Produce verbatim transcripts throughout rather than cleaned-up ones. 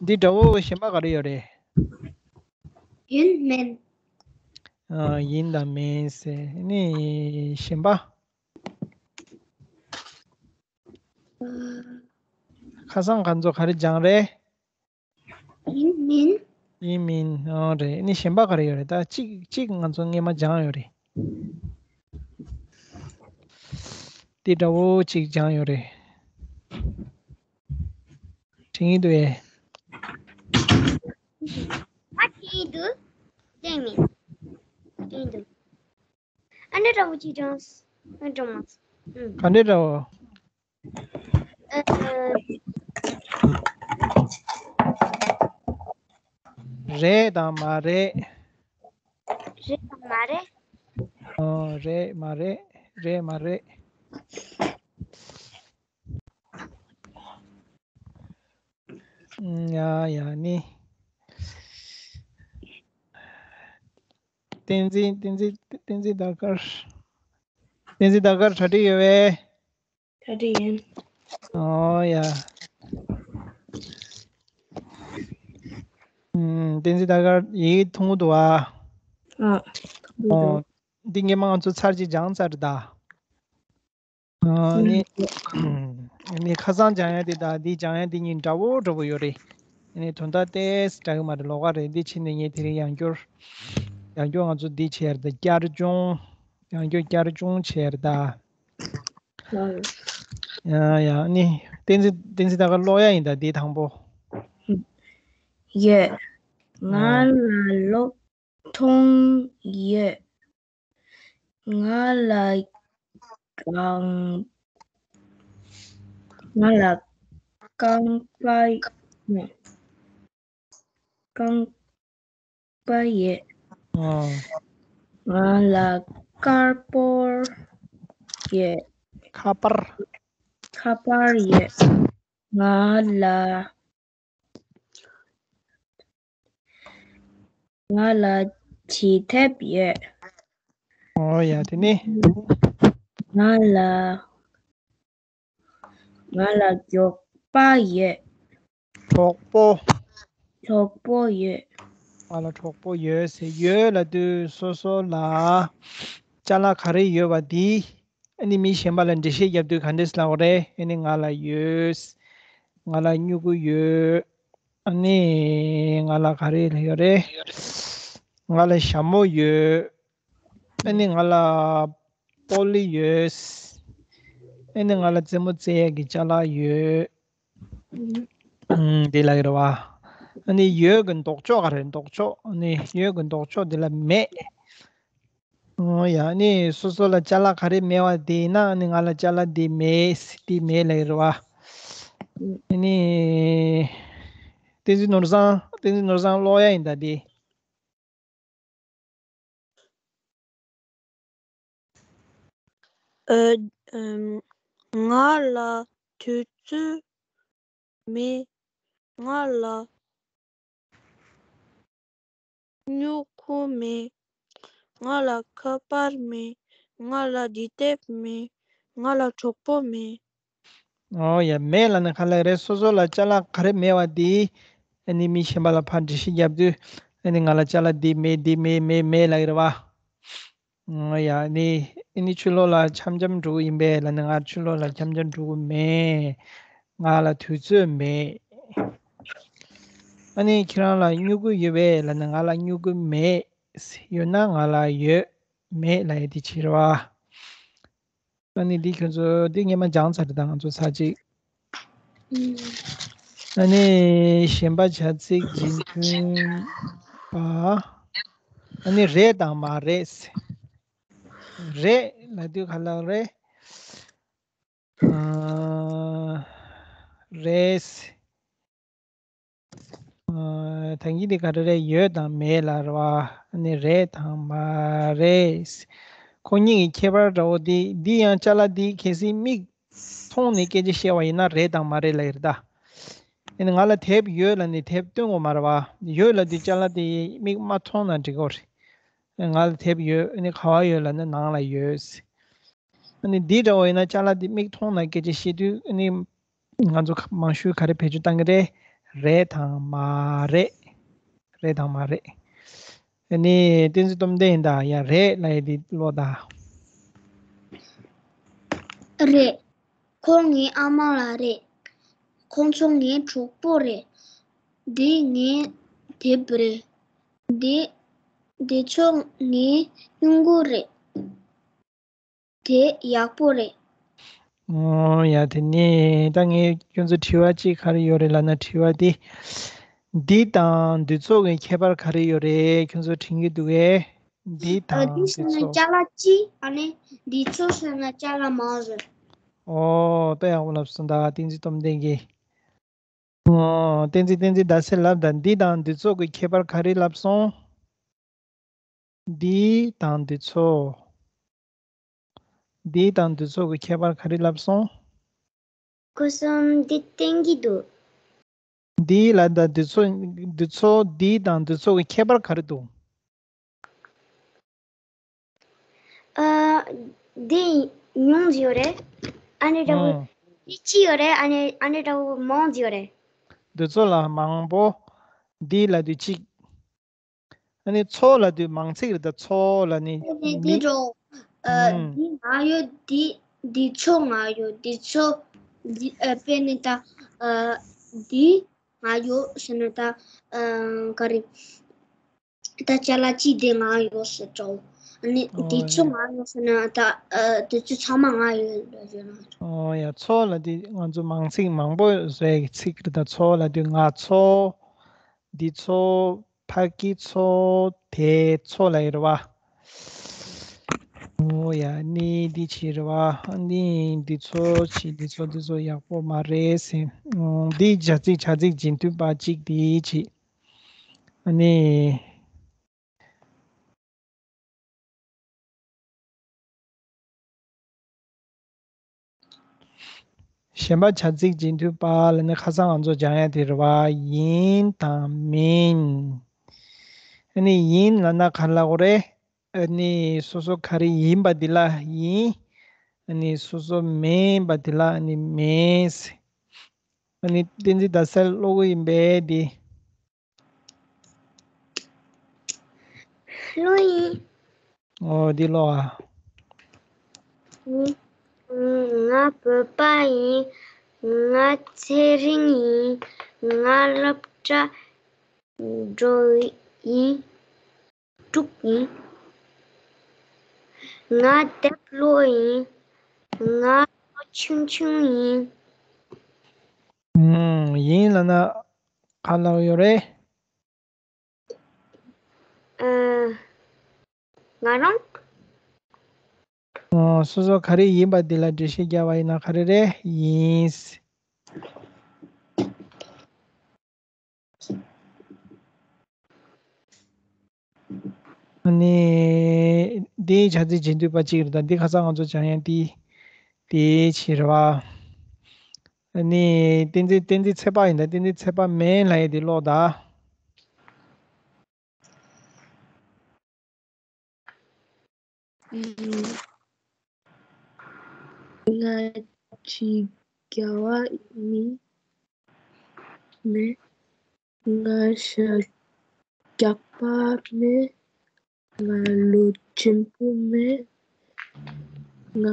འདི་འདྲ་བོ་གཞན་པ་ག་རེ་ཡོད་རེད། ཡིན་མིན། ཨ། ཡིན་དང་མིན་ཟེར། ཨ་ནི་གཞན་པ། ཁ་སང་ཁ་ཚོ་ག་རེ་སྦྱངས་རེད། ཡིན་མིན། ཡིན་མིན། ཨོ་རེད། ཨ་ནི་གཞན་པ་ག་རེ་ཡོད་རེད། ད་གཅིག་གཅིག་ང་ཚོ་སྔས་མ་སྦྱངས་ཡོད་རེད། དེ་འདྲ་བོ་གཅིག་སྦྱངས་ཡོད་རེད། དྲན་གྱི་འདུག་ཨེ། ཨ་དྲན་གྱི་འདུག་དྲན་མིན། དྲན་གྱི་འདུག་ཨ་ནི་འདྲ་བོ་གཅིག་སྦྱངས། ཨ་འགྲོ་མ་སོང་། ཨུམ། ག་འདྲ་འདྲ་བོ། ཨ། རེད་དང་མ་རེད། རེད་དང་མ་རེད། ཨོ། རེད་མ་རེད། རེད་མ་རེད། ཡ་ཡ་ནི། བསྟན་འཛིན། བསྟན་འཛིན། བསྟན་འཛིན་ཟླ་དཀར། བསྟན་འཛིན་ཟླ་དཀར་གྲ་སྒྲིག་ཡོད་པས། གྲ་སྒྲིག་ཡིན། ཨོ་ཡ། ཨུམ། བསྟན་འཛིན་ཟླ་དཀར་ཡི་གེ་མཐོང་གི་འདུག་ཨ། ཨ། མཐོང་གི་འདུག་འདི་སྔས་མ་ང་ཚོ་ཚར་གཅིག་སྦྱངས་ཚར་ད། ཨ་ནི། ཨ་ནི་ཁ་སང་སྦྱང་ཡ་དེ་དང་འདི་སྦྱང་ཡ་དེ་གཉིས་འདྲ་བོ་འདྲ་བོ་ཡོད་རེད། ཨ་ནི་དོན་དག་ཏོག་ཙམ་འདྲ་གི་མ་རེད། ལོགས་ཀ་རེད། འདི་ཕྱིན་ནས་ངས་དེ་རིང་ཡང་བསྐྱར། ཡང་བསྐྱར་ང་ཚོ་འདི་བྱས་རེད་ད། བསྐྱར་སྦྱོང་། ཡང་བསྐྱར་བསྐྱར་སྦྱོང་བྱས་རེད་ད། ཡ་ཡ། ཨ་ནི་བསྟན་འཛིན། བསྟན་འཛིན་ཟླ་དཀར་ཀློག་ཡ་ཡིན་ད། འདི་དང་པོ། ཡོད། ང་ལ་གློག་ཐོན་ཡོད། ང་ལ་རྐང་། ང་ལ་རྐང་པ་ཡོད། རྐང་པ་ཡོད། ང་ལ་དཀར་པོར་ཡོད། ཁ་པར། ཁ་པར་ཡོད། ང་ལ། ང་ལ་ལྕགས་ཐེབས་ཡོད། ཨོ་ཡ། དེ་ནི། ང་ལ། ང་ལ་མགྱོགས་པ་ཡོད། གྲོགས་པོ། གྲོགས་པོ་ཡོད། ང་ལ་གྲོགས་པོ་ཡོད་ཟེར། ཡོད་ལབ་དུས་སོ་སོ་ལ་ཅ་ལག་ག་རེ་ཡོད་པ་དེ། ཨ་ནི་མི་གཞན་པ་ལ་འགྲེལ་བཤད་རྒྱབ་དུས་ག་འདྲས་ལབ་དགོས་རེད། ཨ་ནི་ང་ལ་ཡོད། ང་ལ་སྨྱུ་གུ་ཡོད། ཨ་ནི་ང་ལ་ག་རེ་ཡོད་རེད། ང་ལ་ཞྭ་མོ་ཡོད། ཨ་ནི་ང་ལ་པོ་ལི་ཡོད། ཨ་ནི་ང་ལ་རྩེད་མོ་རྩེ་ཡས་ཀྱི་ཅ་ལག་ཡོད། ཨུམ། དེ་ལབ་ཀྱི་རེད་བ། ཨ་ནི་ཡོད་ཀྱི་ལྡོག་ཕྱོགས་ག་རེ། ལྡོག་ཕྱོགས། ཨ་ནི་ཡོད་ཀྱི་ལྡོག་ཕྱོགས་དེ་ལ་མེད། ཨོ་ཡ། ཨ་ནི་སོ་སོ་ལ་ཅ་ལག་ག་རེ་མེད་པ་དེ་ཡིན་ན། ཨ་ནི་ང་ལ་ཅ་ལག་དེ་མེད། དེ་མེད་ལབ་ཀྱི་རེད་བ། ཨ་ནི་བསྟན་འཛིན་ནོར་བཟང་། བསྟན་འཛིན་ནོར་བཟང་ཀློག་ཡ་ཡིན་ད་དེ། ཨ། ཨམ། ང་ལ་དུས་ཚོད་མེད། ང་ལ་སྨྱུ་གུ་མེད། ང་ལ་ཁ་པར་མེད། ང་ལ་ལྕགས་ཐེབས་མེད། ང་ལ་གྲོགས་པོ་མེད། ཨོ་ཡ། མེད་ལབ་ན་ག་ལབ་རེད། སོ་སོ་ལ་ཅ་ལག་ག་རེ་མེད་པ་དེ། ཨ་ནི་མི་གཞན་པ་ལ་ཕར་འགྲེལ་བཤད་རྒྱབ་དུས། ཨ་ནི་ང་ལ་ཅ་ལག་འདི་མེད། འདི་མེད། མེད། མེད་ལབ་ཀྱི་རེད་བ། ཨོ་ཡ། ཨ་ནི། ཨ་ནི་ཕྱི་ལོགས་ལ་འཆམ་འཆམ་འགྲོ་གི་ཡིན་པས་ལབ་ན། ང་ཕྱི་ལོགས་ལ་འཆམ་འཆམ་འགྲོ་གི་མེད། ང་ལ་དུས་ཚོད་མེད། ཨ་ནི་ཁྱེད་རང་ལ་སྨྱུ་གུ་ཡོད་པས་ལབ་ན། ང་ལ་སྨྱུ་གུ་མེད། ཡོད་ན་ང་ལ་ཡོད། མེད་ལབ་ཡ་དེ་བྱེད་རེད་བ། ཨ་ནི་འདི་ཁྱོད་ཚོ་འདི་སྔས་མ་སྦྱངས་ཚར་རེད་ད། ང་ཚོ་ཚར་གཅིག་ཨ་ནི་གཞན་པ་བྱ་ཚིག་རྗེས་མཐུན་པ། ཨ་ནི་རེད་དང་མ་རེད། རེད་ལབ་དུས་ག་ལབ་རེད། ཨ། རེད། ཨ། ད་གིན་དེ་ག་རེ་རེད། ཡོད་དང་མེད་ལབ་རེད་བ། ཨ་ནི་རེད་དང་མ་རེད། ཁོ་གཉིས་ཀྱི་ཁྱད་པར་འདྲ་བོ་དེ། འདི་ཡང་ཅ་ལག་འདི་གལ་སྲིད་མིག་མཐོང་ནས་སྐད་ཆ་བཤད་པ་ཡིན་ན་རེད་དང་མ་རེད་ལབ་ཡོད་རེད་ད། ཨ་ནི་ང་ལ་དེབ་ཡོད་ལབ་ནས་དེབ་སྟོན་དགོས་མ་རེད་བ། ཡོད་ལབ་དུས་ཅ་ལག་དེ་མིག་མ་མཐོང་ན་འགྲིག་གི་རེད། ང་ལ་དེབ་ཡོད། ཨ་ནི་ག་པར་ཡོད་ལབ་ན་ནང་ལ་ཡོད། ཨ་ནི་འདི་འདྲ་བོ་ཡིན་ན་ཅ་ལག་འདི་མིག་མཐོང་ན་སྐད་ཆ་བཤད་དུས། ཨ་ནི་ ང་ཚོ་མང་ཤོས་ག་རེ་བེད་སྤྱོད་བཏང་གི་རེད། རེད་དང་མ་རེད། རེད་དང་མ་རེད། ཨ་ནི་བསྟན་འཛིན་སྟོབས་ལྡན་ཡིན་ད། ཡ་རེད་ལབ་ཡ་དེ་ཀློག་ད། རེད། ཁོང་ངའི་ཨ་མ་ལགས་རེད། ཁོང་ཚོ་ངའི་གྲོགས་པོ་རེད། འདི་ངའི་དེབ་རེད། འདི་འདི་ཚོ་ངའི་སྨྱུ་གུ་རེད། དེ་ཡག་པོ་རེད། ཨོ་ཡ། དེ་ནས་ད་ངས་ཁྱོད་ཚོ་དྲི་བ་གཅིག་ག་རེ་ཡོད་རེད་ལབ་ན། དྲི་བ་འདི། འདི་དང་འདི་ཚོ་གི་ཁྱད་པར་ག་རེ་ཡོད་རེད། ཁྱོད་ཚོ་དྲན་གྱི་འདུག་གས། འདི་ཨ། དང་འདི་འདི་ཟེར་ན་ཚོ། ཅ་ལག་གཅིག་ཨ་ནི་འདི་ཚོ་ཟེར་ན་ཅ་ལག་མང་ཟེར། ཨོ་ད་ཡག་པོ་ལབ་སོང་ད། བསྟན་འཛིན་སྟོབས་ལྡན་གྱིས། ཨོ། བསྟན་འཛིན། བསྟན་འཛིན་ཟླ་ཟེར་ལབ་ད། འདི་དང་འདི་ཚོ་གི་ཁྱད་པར་ག་རེ་ལབ་སོང་། འདི་དང་འདི་ཚོ། འདི་དང་འདི་ཚོ་གི་ཁྱད་པར་ག་རེ་ལབ་སོང་། ཁོ་གསུམ་འདི་བསྟན་གྱི་འདུག་འདི་ལ་ད་འདི་ཚོ། འདི་ཚོ། འདི་དང་འདི་ཚོ་གི་ཁྱད་པར་ག་རེ་འདུག་ཨ། འདི་ཉུང་ཟིག་ཡོད་རེད། ཨ་ནི་འདྲ་བོ། ཨང་། འདི་གཅིག་ཡོད་རེད། ཨ་ནི་ཨ་ནི་འདྲ་བོ་མང་ཟིག་ཡོད་རེད། འདི་ཚོ་ལ་མང་པོ། འདི་ལ་དུ་གཅིག་ཨ་ནི་ཚོ་ལ་དུ་མང་ཚིག་རེད་ད། ཚོ་ལ་ནི་ཨ་ནི་མི། འདི་རོ། ཨ། ཨང་། འདི་ང་ཡོད། འདི་འདི་ཚོ་ང་ཡོད། འདི་ཚོ། འདི་ཨ་དཔེར་ན་ད། ཨ། འདི་ང་ཡོད་ཟེར་ན་ད། ཨ། ག་རེ། ད་ཅ་ལག་གཅིག་དེ་ང་ཡོད་ཟེར་འདྲ་བོ། ཨ་ནི་འདི་ཨོ་ཚོ་ཡ། ང་ཡོད་ཟེར་ན་ད། ཨ། འདི་ཚོ་ཚང་མ་ང་ཡོད་ཟེར་ན། ཨོ་ཡ། ཚོ་ལ་དེ་ང་ཚོ་མང་ཚིག་མང་པོ་བཟོ་ཡག་གི་ཚིག་རེད་ད། ཚོ་ལ་དེ་ང་ཚོ། འདི་ཚོ། ཕ་གི་ཚོ། དེ་ཚོ་ལ་ཡོད་རེད་བ། ཨོ་ཡ། ནི་འདི་ཆི་རེད་བ། ནི་འདི་ཚོ་ཆི། འདི་ཚོ་འདི་ཚོ་ཡག་པོ་མ་རེད་ཟེར། ཨོ། འདི་བྱ་ཚིག་བྱ་ཚིག་རྗེས་མཐུན་པ་གཅིག་འདི་ཆི། ཨ་ནི། གཞན་པ་བྱ་ཚིག་རྗེས་མཐུན་པ་ལ་ནི་ཁ་སང་ང་ཚོ་སྦྱང་ཡ་དེ་རེད་བ། ཡིན་དང་མིན། ཨ་ནི་ཡིན་ལབ་ན་ག་རེ་ལབ་དགོས་རེད། ཨ་ནི་སོ་སོ་ག་རེ་ཡིན་པ་དེ་ལ་ཡིན། ཨ་ནི་སོ་སོ་མིན་པ་དེ་ལ་ཨ་ནི་མིན། ཨ་ནི་བསྟན་འཛིན་ཟླ་གསལ་ཀློག་གི་ཡིན་པས་དེ། ཀློག་ཡིན། ཨོ། འདི་ཀློག་ཨ། ང་བོད་པ་ཡིན། ང་ཚེ་རིང་ཡིན། ང་སློབ་གྲྭ་འགྲོ་ཡིན། དྲུག་ཡིན། ང་དེབ་ཀློག་ཡིན། ང་ལོ་ཆུང་ཆུང་ཡིན། ཨུམ། ཡིན་ལབ་ན་ག་ལབ་ཡོད་རེད། ཨ། ང་རང་། ཨོ། སོ་སོ་ག་རེ་ཡིན་པ་འདི་ལ་འགྲེལ་བཤད་རྒྱག་པ་ཡིན་ན་ག་རེ་རེད། ཡིན། ཨ་ནི། འདི་བྱ་ཚིག་རྗེས་མཐུན་པ་གཅིག་རེད་ད། འདི་ཁ་སང་ང་ཚོ་སྦྱང་ཡ་འདི། དེ་ཕྱིར་བ། ཨ་ནི། བསྟན་འཛིན། བསྟན་འཛིན་ཚེ་དཔག་ཡིན་ད། བསྟན་འཛིན་ཚེ་དཔག་མེད་ལབ་ཡ་འདི་ཀློག་ད། ང་ཅི་རྒྱ་བ་མི་མེད། ང་ཤ་རྒྱགས་པ་མེད། ང་ལོ་ཆེན་པོ་མེད། ང་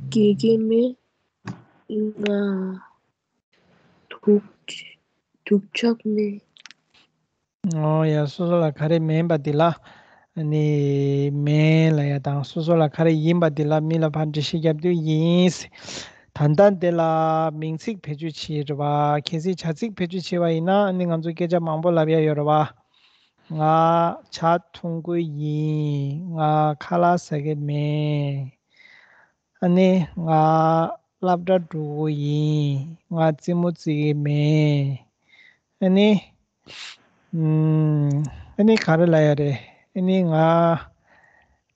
དགེ་རྒན་མེད། ང་སྡུག་སྡུག་ཅག་མེད། ཨོ་ཡ། སོ་སོ་ལ་ག་རེ་མེད་པ་དེ་ལ་ནི་མེད་ལབ་ཡ་དང་། སོ་སོ་ལ་ག་རེ་ཡིན་པ་དེ་ལ་མི་ལ་ཕར་འགྲེལ་བཤད་རྒྱབ་དུས་ཡིན། ད་ལྟ་འདི་ལ་མིང་ཚིག་བེད་སྤྱོད་བྱེད་རེད་བ། གལ་སྲིད་བྱ་ཚིག་བེད་སྤྱོད་བྱེད་པ་ཡིན་ན་ནི་ང་ཚོ་སྐད་ཆ་མང་པོ་ལབ་ཡ་ཡོད་རེད་བ། ང་ཇ་འཐུང་གི་ཡིན། ང་ཁ་ལག་ཟ་གི་མེད། ཨ་ནི་ང་སློབ་གྲྭ་འགྲོ་གི་ཡིན། ང་རྩེད་མོ་རྩེ་གི་མེད། ཨ་ནི། ཨམ། ཨ་ནི་ག་རེ་ལབ་ཡ་རེད། ཨ་ནི་ང་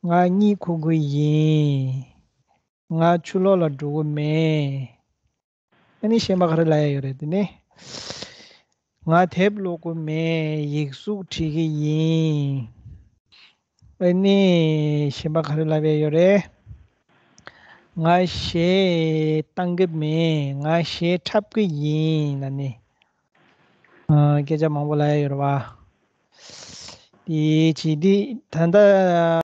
ང་གཉིད་ཁུག་གི་ཡིན། ང་ཕྱི་ལོགས་ལ་འགྲོ་གི་མེད། ཨ་ནི་གཞན་པ་ག་རེ་ལབ་ཡ་ཡོད་རེད། དེ་ནི། ང་དེབ་ཀློག་གི་མེད། ཡིག་གཟུགས་བྲིས་ཀྱི་ཡིན། ཨ་ནི་གཞན་པ་ག་རེ་ལབ་ཡ་ཡོད་རེད། ང་གཞས་བཏང་གི་མེད། ང་གཞས་འཁྲབ་གི་ཡིན་ལབ་ནས། ཨ། སྐད་ཆ་མང་པོ་ལབ་ཡ་ཡོད་རེད་བ། དེ་བྱས་དུས་ད་ལྟ།